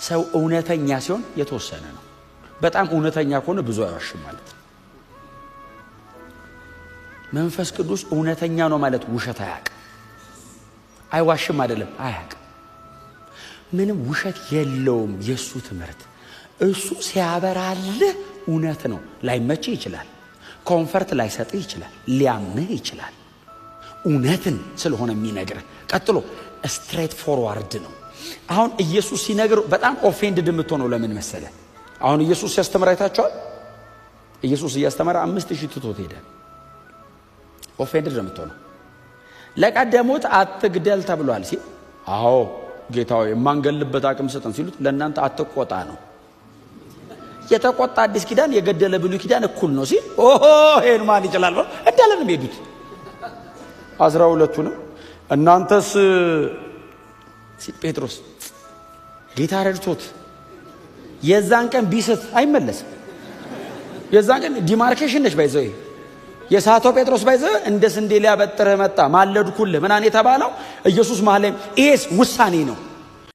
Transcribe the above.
ሰው እውነተኛ ሲሆን የተወሰነ ነው። በጣም እውነተኛ ከሆነ ብዙ አይዋሽም ማለት ነው። መንፈስ ቅዱስ እውነተኛ ነው ማለት ውሸት አያውቅም። አይዋሽም አይደለም፣ አያውቅም። ምንም ውሸት የለውም የእሱ ትምህርት። እሱ ሲያበራልህ እውነት ነው። ላይመችህ ይችላል፣ comfort ላይሰጥህ ይችላል፣ ሊያምህ ይችላል። እውነትን ስለሆነ የሚነግርህ። ቀጥሎ straightforward ነው። አሁን ኢየሱስ ሲነግር በጣም offended የምትሆነው ለምን መሰለ? አሁን ኢየሱስ ሲያስተምር አይታችኋል። ኢየሱስ እያስተማረ 5,000 ትቶት ሄደ። Offended ነው የምትሆነው። ለቀደሙት አትግደል ተብሏል ሲል፣ አዎ ጌታ ሆይ የማንገልበት አቅም ስጠን ሲሉት፣ ለእናንተ አትቆጣ ነው። የተቆጣ አዲስ ኪዳን የገደለ ብሉይ ኪዳን እኩል ነው ሲል፣ ኦሆ ይሄን ማን ይችላል ብለው እንዳለ ነው የሚሄዱት። 12ቱንም እናንተስ ሲል ጴጥሮስ ጌታ ረድቶት የዛን ቀን ቢስት አይመለስም። የዛን ቀን demarcation ነች by the way። የሳተው ጴጥሮስ by the way እንደ ስንዴ ሊያበጥርህ መጣ ማለድኩልህ ምናምን የተባለው ኢየሱስ መሀል ላይ ይሄስ ውሳኔ ነው።